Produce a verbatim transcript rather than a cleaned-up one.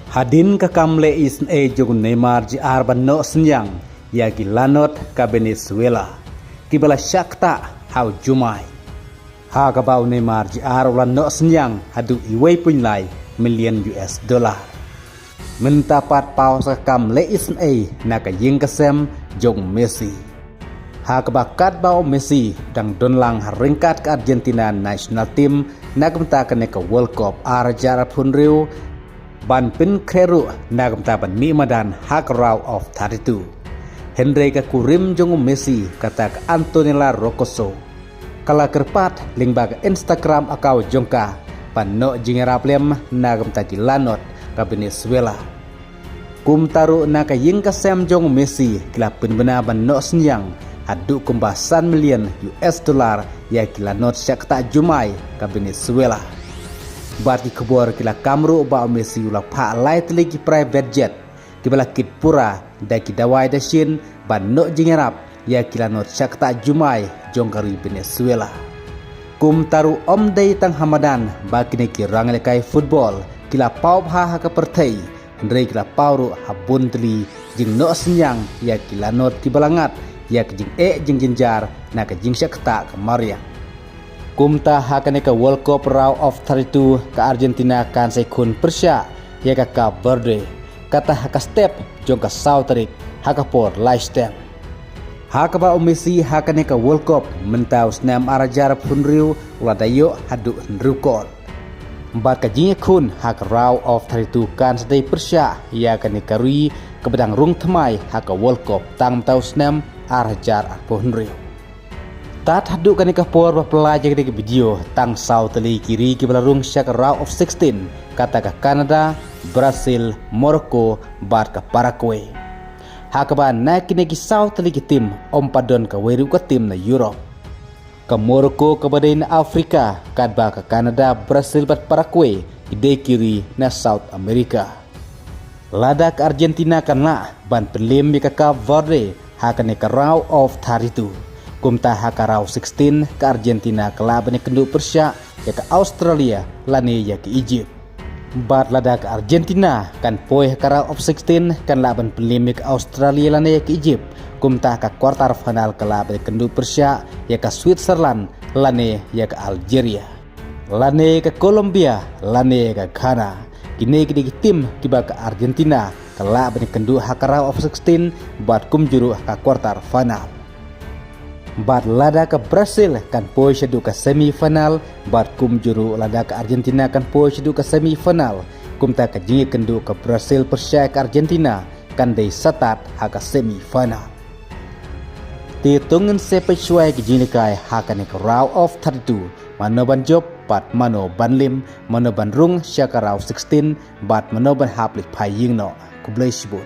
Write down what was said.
Hadien ka kam leh isynei jong u Neymar Junior ban noh synñiang ïa ki lanot ka Venezuela, kiba la shah ktah ha u jumai. Ha kaba u Neymar Junior u la noh synñiang haduh uwei point lai million U S dollar. Mynta pat paw sa ka kam leh isynei na ka ïing ka sem jong u Messi. Ha kaba katba u Messi dang don lang ha ryngkat ka Argentina national team na ka bynta kane ka World Cup ar hajar arphew hynriew, ban pynkhreh ruh na ka bynta ban mih madan ha ka round of thirty-two. Hynrei ka kurim jong u Messi, kata ka Antonella Roccuzzo, ka la kyrpad lyngba ka Instagram account jong ka ban noh jingïarap lem na ka bynta ki lanot ka Venezuela. Kumta ruh na ka ïing ka sem jong u Messi ki la pynbna ban noh synñiang haduh kumba san million U S dollar ïa ki lanot shah ktah jumai ka Venezuela. Bad ki khubor ki la kam ruh ba u Messi u la phah lai tylli ki private jet kiba la kit pura da ki dawai dashin ban noh jingïarap ïa ki lanot shah ktah jumai jong ka ri Venezuela. Kumta ruh ym dei tang ha madan ba kine ki rangïalehkai football ki la paw bha ha ka pyrthei, hynrei ki la paw ruh ha bun tylli jingnoh synñiang ïa ki lanot kiba la ngat ïa ka jingeh jingjynjar na ka jingshah ktah ka mariang. Kumta ha kane ka World Cup round of thirty-two, ka Argentina kan sa ïakhun pyrshah ïa ka Cape Verde, kata ha ka step jong ka saw tarik ha ka por lai shiteng. Ha kaba u Messi ha kane ka World Cup mynta u snem ar hajar arphew hynriew u la da ïoh haduh hynriew kol. Bad ka jingïakhun ha ka round of thirty-two kan sa dei pyrshah ïa kane ka ri kaba dang rung thymmai ha ka World Cup tang mynta u snem ar hajar arphew hynriew. Tad haduh kane ka por ba pynlait ïa kane ka video, tang saw tylli ki ri kiba la rung sha ka round of sixteen, kata ka Canada, Brazil, Morocco bad ka Paraguay. Ha kaba na kine ki saw tylli ki team ym pat don kawei ruh ka team na Europe. Ka Morocco kaba dei na Africa, katba ka Canada, Brazil bad Paraguay ki dei ki ri na South America. Lada ka Argentina kan lah ban pynliem ïa ka Cape Verde ha kane ka round of thirty-two, kumta ha ka round sixteen ka Argentina ka lah ban ïakynduh pyrshah ïa ka Australia lane ïa ka Egypt. Bad lada ka Argentina kan poi ha ka round of sixteen, kan lah ban pynliem ïa ka Australia lane ïa ka Egypt, kumta ha ka quarter final ka lah ban ïakynduh pyrshah ïa ka Switzerland lane ïa ka Algeria, lane ka Colombia lane ka Ghana. Kine ki dei ki team kiba ka Argentina ka lah ban ïakynduh ha ka round of sixteen bad kumjuh ruh ha ka quarter final. Bad lada ka Brazil kan poi shaduh ka semi final bad kumjuh ruh lada ka Argentina kan poi shaduh ka semi final, kumta ka jingïakynduh ka Brazil pyrshah ka Argentina kan dei sa tad ha ka semi final. Te to ngin sa peit shuwa ïa ki jingïalehkai ha kane ka round of thirty-two, mano ban jop bad mano ban liem, mano ban rung sha ka round sixteen bad mano ban hap leit phai ïing noh. Khublei shibun.